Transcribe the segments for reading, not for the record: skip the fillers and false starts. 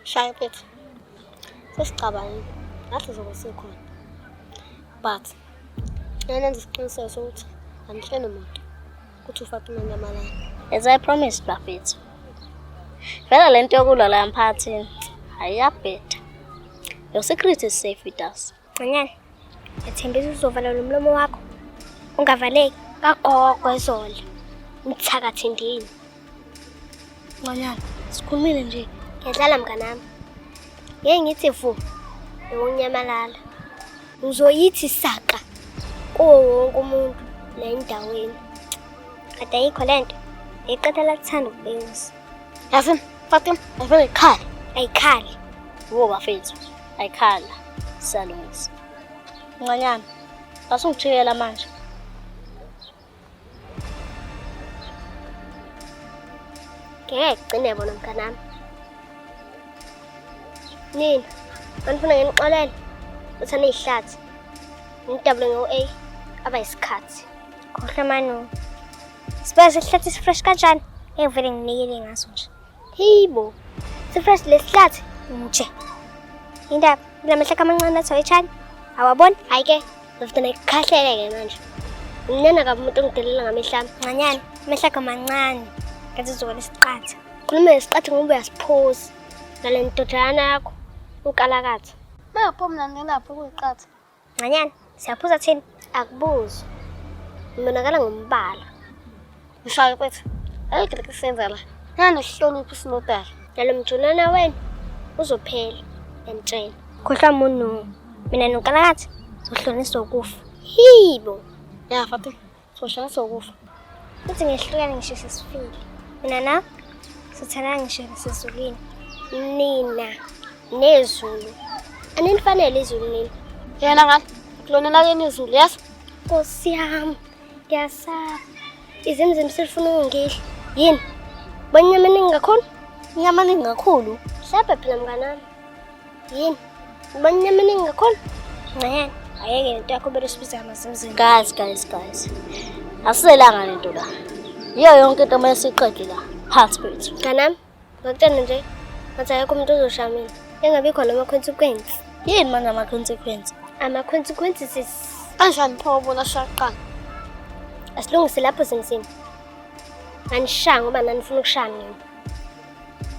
Shaya mfethu. Sesicabangile. Nathi zobe sikhona. But ngeke nenze isiqiniseko sokuthi anitsheni muntu ukuthi uFatima Nyamalala. As I promised bafethu. Vele le nto yokulwa la emphakathini ayiyabheda. Your secret is safe with us. Ncanyana, ngiyathembisa uzovala lo mlomo wakho. Ungavaleki. Kagogo ezola. Mthakathi ndini. Ncanyana, sikhulumile nje. Ngiyadlala mnganami. Ngeke ngithi vu nokunyamalala. Ngizoyithi saka kuwo wonke umuntu la endaweni. Kade ayikho lento. Iqatha lakuthanda ukubeyusa. Yazi, Fatima, ayivele ikhale. Ayikhali. Wo bafethu, ayikhala. Siyalungisa. Ncanyana, asungijikela manje. Ngeke kugcine bona mnganami. Nina, manifuna nginixolele, uthane ihlathi. Ngidabule ngo-A abayisikhathi. Khohlwa manu. Sibeka sihlathi sifresh kanjani? Ngeke vele nginikele ngaso nje. Hibo. Sifresh lesihlathi nje. Indaba, kula mehlaka amancane athi awetshani. Awaboni? Hayi ke, ngifuna ngikhahlele ke manje. Mnene kabi umuntu ongidelela ngamehlo ami. Ncanyana, amehlo akho mancane. Ngathi uzokwela isiqatha. Khuluma ngesiqatha ngoba uyasiphuza. Nale ndodana yakho unkalakatha. Bapho mina ngelapho kuyiqatha. Ncanyana, siyaphuza thina. Akubuzwa. Ngibonakala ngombala. Mshaye mfethu. Ayikho lokhu esiyenza la. Nanohlonipho sinodala. Nalo mjulana wenu uzophela ngiyamtshela. Khohlwa muntu. Mina nonkalakatha sohlukaniswa ukufa. Hibo. Ya Fatima, sohlukaniswa ukufa. Futhi ngehlukane ngisho sesifile. Mina nawe sithandana ngisho nasezulwini. Nina nezulu. Aninifanele izulu nina. Yena ngani? Kulona lakeni izulu, yazi? Nkosi yami, ngiyasaba. Izimzim selifuna ukungidla. Yini? Bona inyama eningi kakhulu? Inyama eningi kakhulu. Mhlawumbe phela mnganami. Yini? Ubona inyama eningi kakhulu? Ncanyana, ayeke lento yakho bele sibiza ngamazimzim. Guys, guys, guys. Asizelanga lento la. Yiyo yonke into kumele siyiqede la phakathi kwethu. Mnganami, ngakutshela nje ngathi akekho umuntu ozoshaya mina. Engabi khona ama-consequence. Yini manje ama-consequence? Ama-consequences Kanjani pho ubona shaqana? asilungise lapho zimzim. Anishaya ngoba nanifuna ukushaya mina.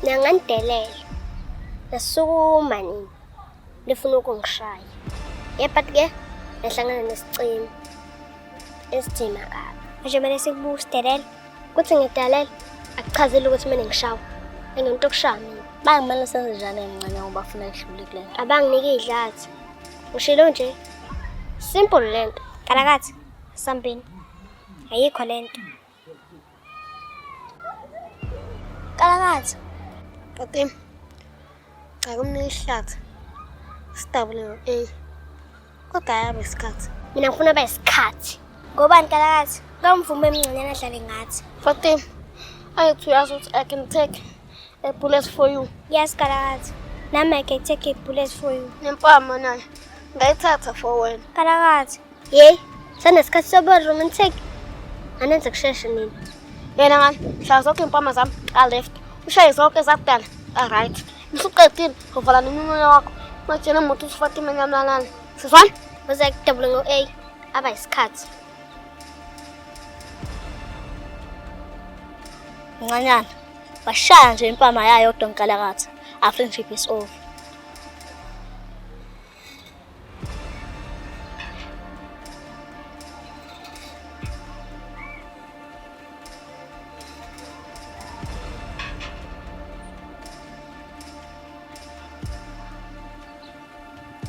Nanganidelela. Nasukuma nini. Nifuna ukungishaya. Yeah, but ke nahlangana nesicimi esidima kabi. Manje kumele sikubuke usidelele. Kuthi ngidelela akuchazeli ukuthi kumele ngishawe. Enginto okushaya mina. Manje kumele senze njani emncane ngoba funa kudlule kule nto? Abanginike idlathi. Ngishilo nje. Simple lento. Kalakathi, asambeni. Ayikho lento. Kalakathi, Fatima. Cha kumnika ihlathi. Sidabule ngo-A. Kodwa ayabe isikhathi. Mina ngifuna bayisikhathi. ngobani Kalakathi? Ngamvume emncanyana adlale ngathi. Fatima, ayithi uyazi ukuthi I can take a bullet for you. Yes, Kalakathi. Nami I can take a bullet for you. Nempama nayo. Ngayithatha for wena. Kalakathi, Yey, sanesikhathi soba romantic. Anenze kusheshe nina. Yena ngani, shaya zonke iy'mpama zami ka-left. Ushaye zonke ezakudala ka-right. Usuqedile, uvala nomunye wakho. Ungatshela muntu ukuthi uFatima nyamalala. Sizwana? Uze kudabule ngo-A abayisikhathi. Ncanyana, washaya nje impama yayo yodwa nkalakatha. Our friendship is over.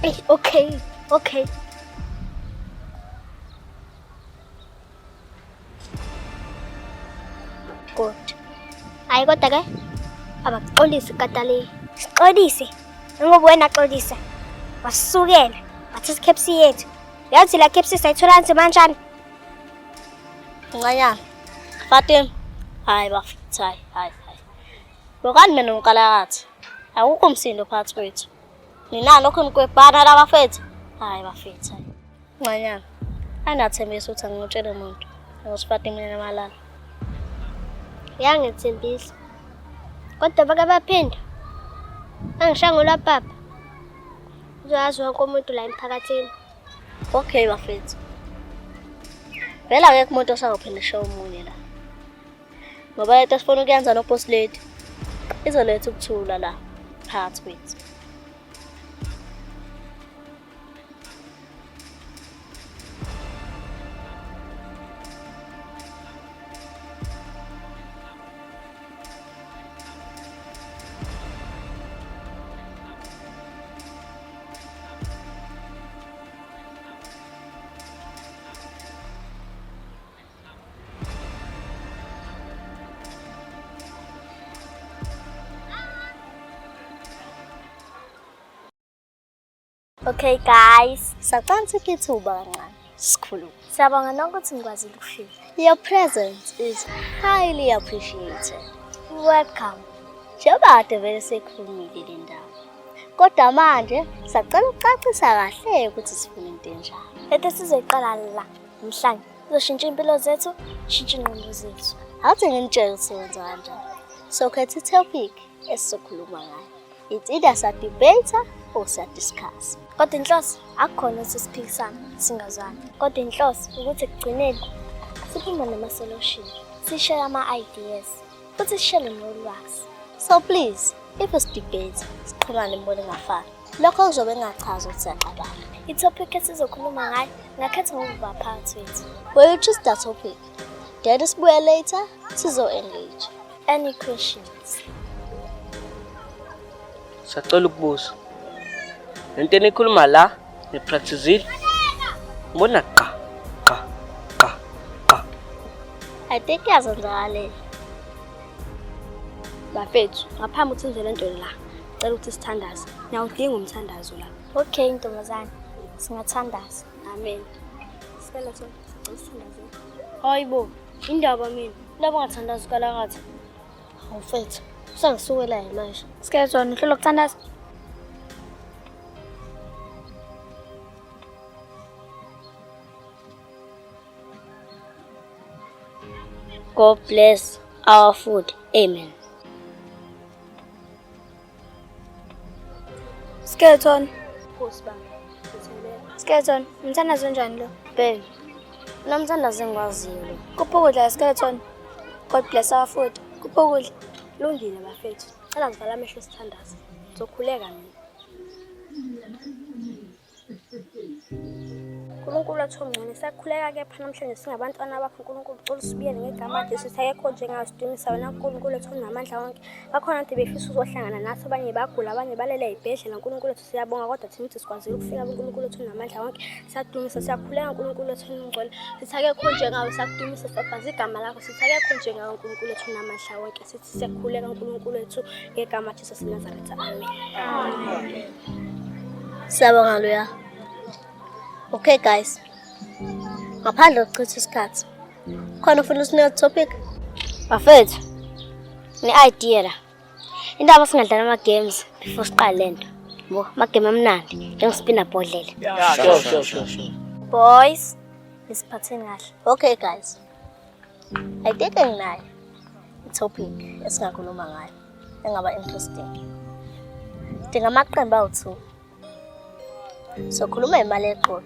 Ey, okay, okay. Good. Hayi kodwa ke abakuxolisi katale. Sixolise. Ngoba wena xolisa. Wasukela. Wathi iKFC yethu. Uyazi la KFC sayithola nzima kanjani? Ncanyana, Fatima, hayi bafethu, hayi, hayi, hayi. Lokani mina nonkalakatha. Akukho msindo phakathi kwethu. Nina lokho nikwebhana la bafethu. Hayi bafethu, hayi. Ncanyana, anathembisa ukuthi angingutshele muntu. Ukuthi Fatima nyamalala. Uyangethembisa. Kodwa bake baphinda. Angishaya ngolwapapa. Uzoyazi wonke umuntu la emphakathini. Okay bafethu. Vele akekho umuntu osazophinda eshaye omunye la. Ngoba lento esifuna ukuyenza no-boss lady izoletha ukuthula la phakathi kwethu. Okay guys, Sacela sikhe ithuba kancane sikhulume. Siyabonga nonke ukuthi nikwazile ukufika. Your presence is highly appreciated. Welcome. Njengoba kade vele sekhulumile le ndaba. Kodwa manje sacela ukucacisa kahle ukuthi sifuna into enjani. Lento sizoyiqala la namhlanje. Izoshintsha impilo zethu, ishintshe ingqondo zethu. Awuthi nginitshele ukuthi wenza kanjani. Sokhetha i-topic esizokhuluma ngayo. It's either sa-debate or sa-discuss. Kodwa inhloso akukhona ukuthi siphikisane singazwani. Kodwa inhloso ukuthi ekugcineni siphume nama-solution, sishare ama-ideas, futhi sishare nolwazi. So please, if it's debate, siqhumane imibono engafani. Lokho kuzobe kungachazi ukuthi siyaxabana. I-topic esizokhuluma ngayo ngakhetha ngokuba phakathi wethu. We will choose that topic. Then sibuye later sizo-engage. Any questions? Sacela ukubuza. Lento enikhuluma la nipracticile? Ngibona qa qa qa qa. I think iyazenzakalela. Bafethu, ngaphambi ukuthi senze lento la, cela ukuthi sithandaze. Ngiyawudinga umthandazo la. Okay ntombazane, singathandaza. Amen. Sicela so, sicela sithandaze. Hayibo, indaba mina. Laba ngathandaza kalakathi. Hawu mfethu, usangisukela yini manje? Skeleton, uhlelo ukuthandaza. God bless our food. Amen. Skeleton, Nkosi baba. Ngithembeka. Skeleton, umthandazo onjani lo? Babe, namthandazo engiwaziyo lo. Kuphi ukudla Skeleton? God bless our food. Kuphi ukudla? Lungile bafethu. Cela ngivala amehlo sithandaze. Ngizokhuleka mina. uNkulunkulu wethu ongcwele, siyakhuleka kepha namhlanje singabantwana bakho uNkulunkulu, ucela usibiyele ngegama laJesu, sithi akekho njengawe, sidumisa wena uNkulunkulu wethu onamandla wonke. Bakhona kade befisa ukuzohlangana nathi, abanye bagula, abanye balele ey'bhedlela. Nkulunkulu wethu siyabonga, kodwa thina ukuthi sikwazile ukufika kuNkulunkulu wethu onamandla wonke. Siyadumisa, siyakhuleka uNkulunkulu wethu ongcwele, sithi akekho njengawe, siyakudumisa, sifafaza igama lakho, sithi akekho njengawe uNkulunkulu wethu onamandla wonke. Sithi siyakhuleka uNkulunkulu wethu ngegama laJesu waseNazaretha, amen. Siyabonga Luya. Okay guys. Ngaphandle kokuchitha isikhathi. Khona ufuna usinika topic? Bafethu, ne-idea la. Indaba singadlala ama-games before siqale lento. Bo, amagame amnandi, njengespina bhodlela. Sure sure sure sure. Boys, nisiphatheni kahle. Okay guys. I think nginayo i-topic esingakhuluma ngayo engaba interesting. Dinga amaqembu awu-2. Sokhuluma imali eqolo.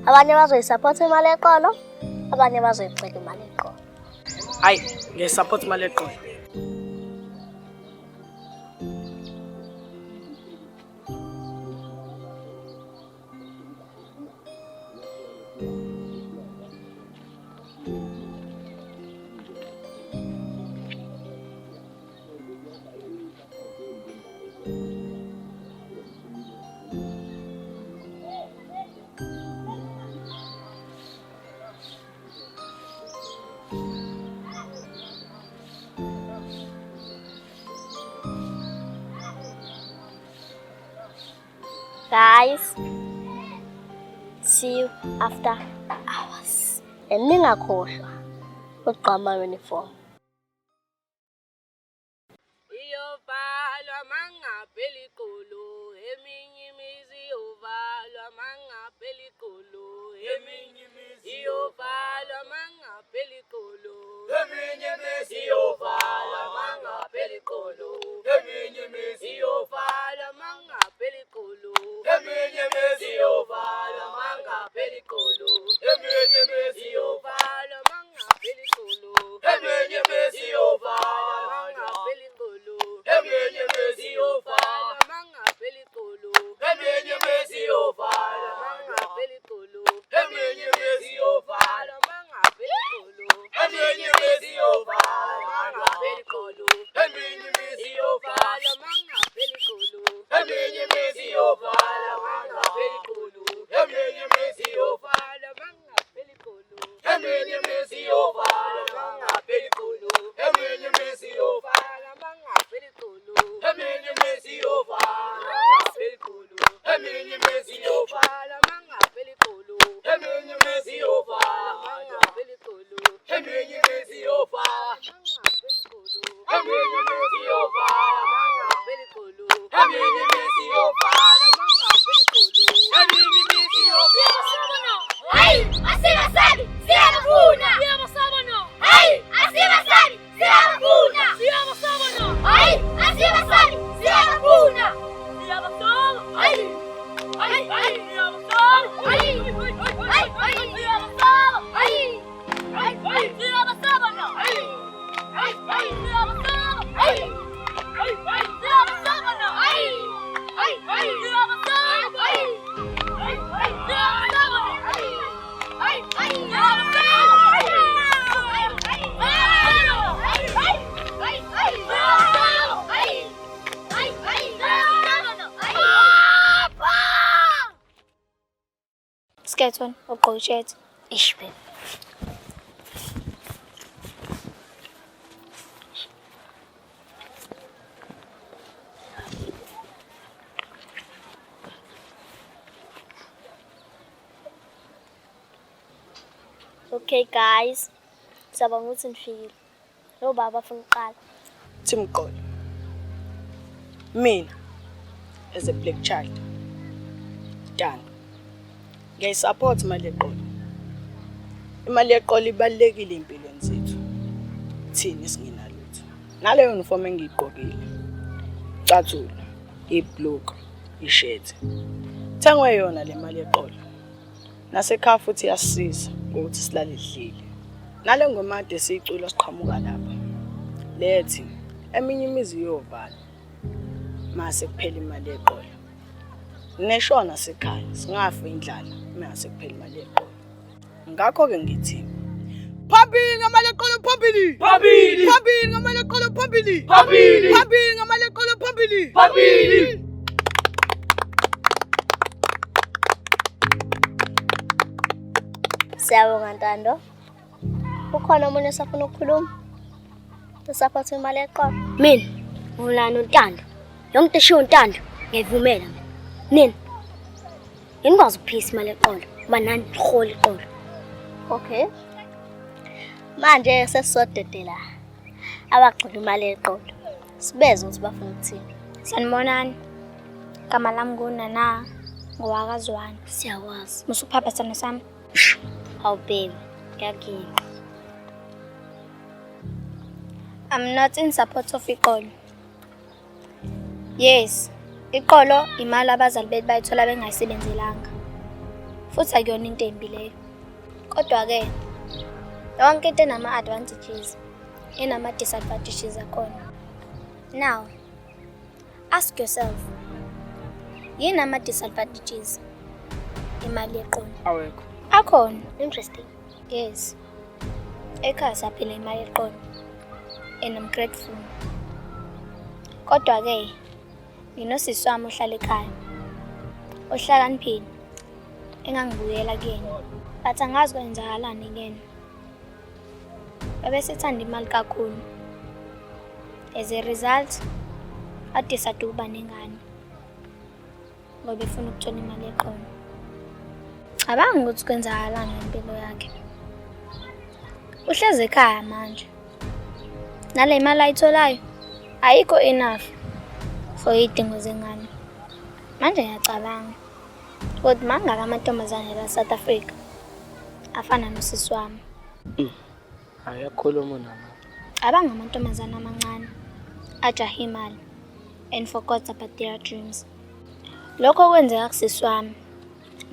Abanye bazoyisupport imali eqolo, abanye bazoyigxeka imali eqolo. Hayi, ngiyisupport imali eqolo. Guys, see you after hours. And ningakhohlwa ukugqoka ama-uniform. Iyovalwa mangapheli iqolo, eminye imizi iyovalwa mangapheli iqolo, eminye imizi iyovalwa mangapheli iqolo, eminye imizi iyovalwa mangapheli iqolo, eminye imizi. imizi iyovalwa mangapheli iqolo. Eminye imizi iyovalwa mangapheli iqolo. Eminye imizi iyovalwa mangapheli iqolo. Eminye imizi iyovalwa mangapheli iqolo. Eminye imizi iyovalwa mangapheli iqolo. Eminye imizi iyovalwa mangapheli iqolo. Eminye imizi iyovalwa mangapheli iqolo. Eminye imizi iyovalwa mangapheli iqolo. Eminye imizi iyovalwa. Hayi, asibasabi, siyabafuna. Siyabasaba no. Hayi, asibasabi, siyabafuna. Siyabasaba no. Hayi, asibasabi, siyabafuna. Siyabasaba. Hayi. Hayi, hayi, siyabasaba. Hayi. Hayi, hayi, siyabasaba. Hayi. Hayi, hayi, siyabasaba no. Hayi. Hayi, hayi, siyabasaba. Hayi. Hayi, hayi, siyabasaba no. Hayi. Hayi, hayi, siyabasaba. Hayi. Hayi, hayi, siyabasaba no. Hayi. Hayi, hayi, siyabasaba. Hayi. Hayi, hayi, hayi, hayi, siyabasaba. Hayi. Hayi, hayi, siyabasaba no. Hayi. Papa! Skeleton ugqoke ishirt. Ish babe. Okay guys, siyabonga ukuthi nifikile. Lo baba afuna ukuqala. Team Qolo. Mina as a black child. Ntando. Ngiyayisupport imali yeqolo. Imali yeqolo ibalulekile empilweni zethu. Thina esingenalutho. Nale uniform engiyigqokile. Icathulo, ibhluku, ishirt. Thengwe yona le mali yeqolo. Nasekhaya futhi iyasisiza ukuthi silale sidlile. Nale ngoma kade siyicula siqhamuka lapha. Lethi eminye imizi iyovalwa mase kuphela imali yeqolo. Neshona sekhaya singafa indlala mase kuphela imali yeqolo. Ngakho-ke ngithi phambili ngamali yeqolo phambili. Phambili. Phambili ngamali yeqolo phambili. Phambili. Phambili ngamali yeqolo phambili. Phambili. Siyabonga Ntando. Ukhona omunye osafuna ukukhuluma? Usaphatha imali yeqolo? Mina ngivulana noNtando. Yonke into eshiwo uNtando ngiyayivumela mina. Nina nginikwazi ukuphisa imali eqolo ngoba nani nihola iqolo. Okay. Manje sesizodedela abagcina imali yeqolo. Sibeze ukuthi bafuna ukuthini. Sanibonani. Igama lami nguNana ngowakazwane. Siyakwazi. Musuphapha sithando sami. Hawu baby, ngiyaginqa. I'm not in support of iqolo. Yes, iqolo imali abazali bethu bayithola bengayisebenzelanga. Futhi akuyona into embi leyo. Kodwa-ke yonke into enama-advantages inama-disadvantages akhona. Now, ask yourself, yini ama-disadvantages imali yeqolo? Awekho. Akhona. Interesting. Yes. Ekhaya siyaphila imali yeqolo. And I'm grateful. Kodwa-ke nginosisi wami ohlala ekhaya. Ohlakaniphile. Engangibuyela kuyena. But angazi kwenzakalani kuyena. Babesethanda imali kakhulu. As a result, wadecide ukuba nengane. Ngoba efuna ukuthola imali eqolo. Cabanga ukuthi kwenzakalani ngempilo yakhe. Uhlezi ekhaya manje. Nale mali ayitholayo ayikho enough for iy'dingo zengane. Manje ngiyacabanga ukuthi mangaka amantombazane la South Africa afana nosisi wami. Ayakhuluma nami. Cabanga amantombazane amancane ajahe imali and forgot about their dreams. Lokho kwenzeka kusisi wami.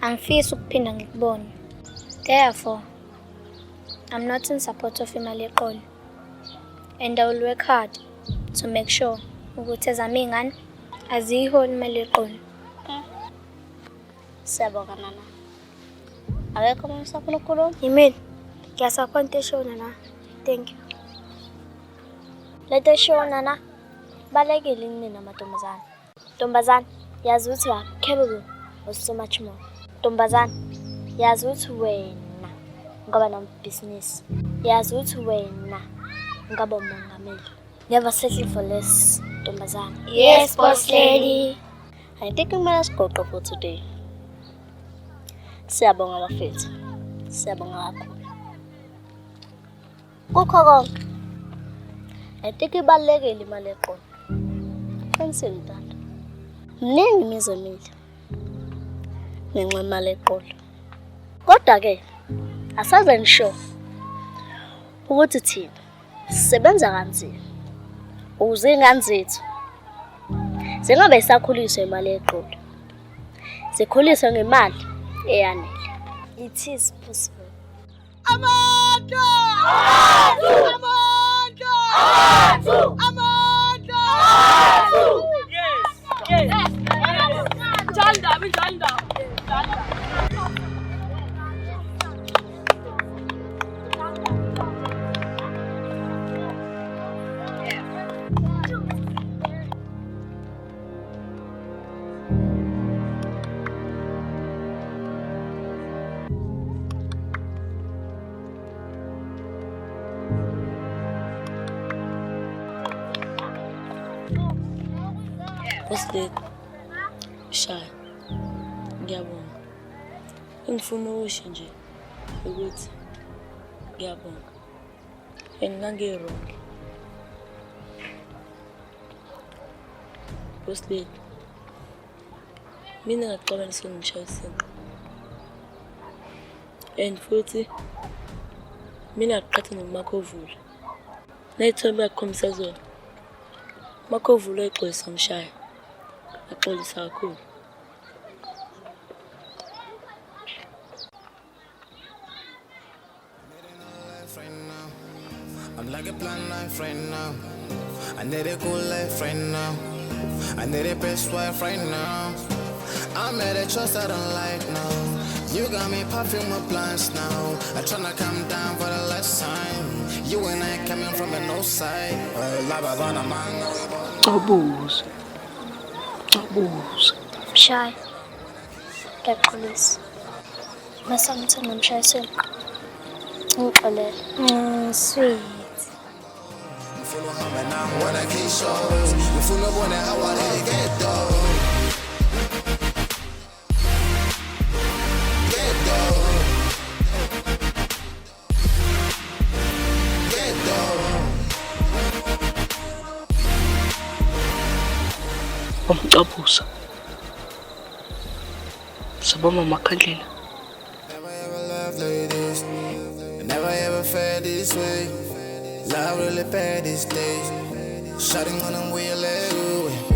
Angifisi ukuphinda ngikubone. Therefore, I'm not in support of imali yeqolo. And I will work hard to make sure ukuthi ezami iy'ngane aziyiholi imali yeqolo. Siyabonga Nana. Akekho omunye osafuna ukukhuluma? Yimina. Ngiyasupport into eshiwo Nana. Thank you. Lento eshiwo Nana balekile kunina mantombazane. Ntombazane, yazi ukuthi you are capable of so much more. Ntombazane, yazi ukuthi wena Ungaba namabhizinisi. Yazi ukuthi wena ungaba umongameli. Never settle for less, ntombazane. Yes, boss lady. I think kumele sigoqe for today. Siyabonga bafethu. Siyabonga kakhulu. Kukho konke. I think ibalulekile imali eqolo. Qinisile mntana. Mningi imizi emile ngenxa yemali eqolo. Kodwa-ke asaze ngisho ukuthi thina sisebenza kanzima ukuze iy'ngane zethu zingabe zisakhuliswa imali eqolo, zikhuliswe ngemali eyanele. It is possible. Amandla! Amandla! Amandla! Yes. Yes. Njalo ndaba, injalo ndaba. Njalo ndaba. Boss lady, Shaya, ngiyabonga. Engifuna ukusho nje ukuthi ngiyabonga. And ngangi-wrong. Boss lady, mina ngakuxabanisa ngishaya isinqa. And futhi mina ngakuqhatha noMakhovula. Ney'thombe engakukhombisa zona. Makhovula exolisa ngishaya. Axolisa kakhulu. I'm like a plan life right now. I need a cool life right now. I need a best wife right now. I made a choice I don't like now. You got me puffing with blunts now. I tryna come down for the last time. You and I coming from the north side. Cabuze. Cabuze. Mshayi, ngiyaxolisa. Mase ngithanda mshayisweni. Ngixolele. Sweet. Ngifuna uhambe nami wanna kiss shows. Ngifuna ubone how I really get though. Get though. Get though. Wamcabuza. Sabama amakhandlela. Never ever loved like this. I never ever felt this way. Love really bad these days. Shouting on them wheel away.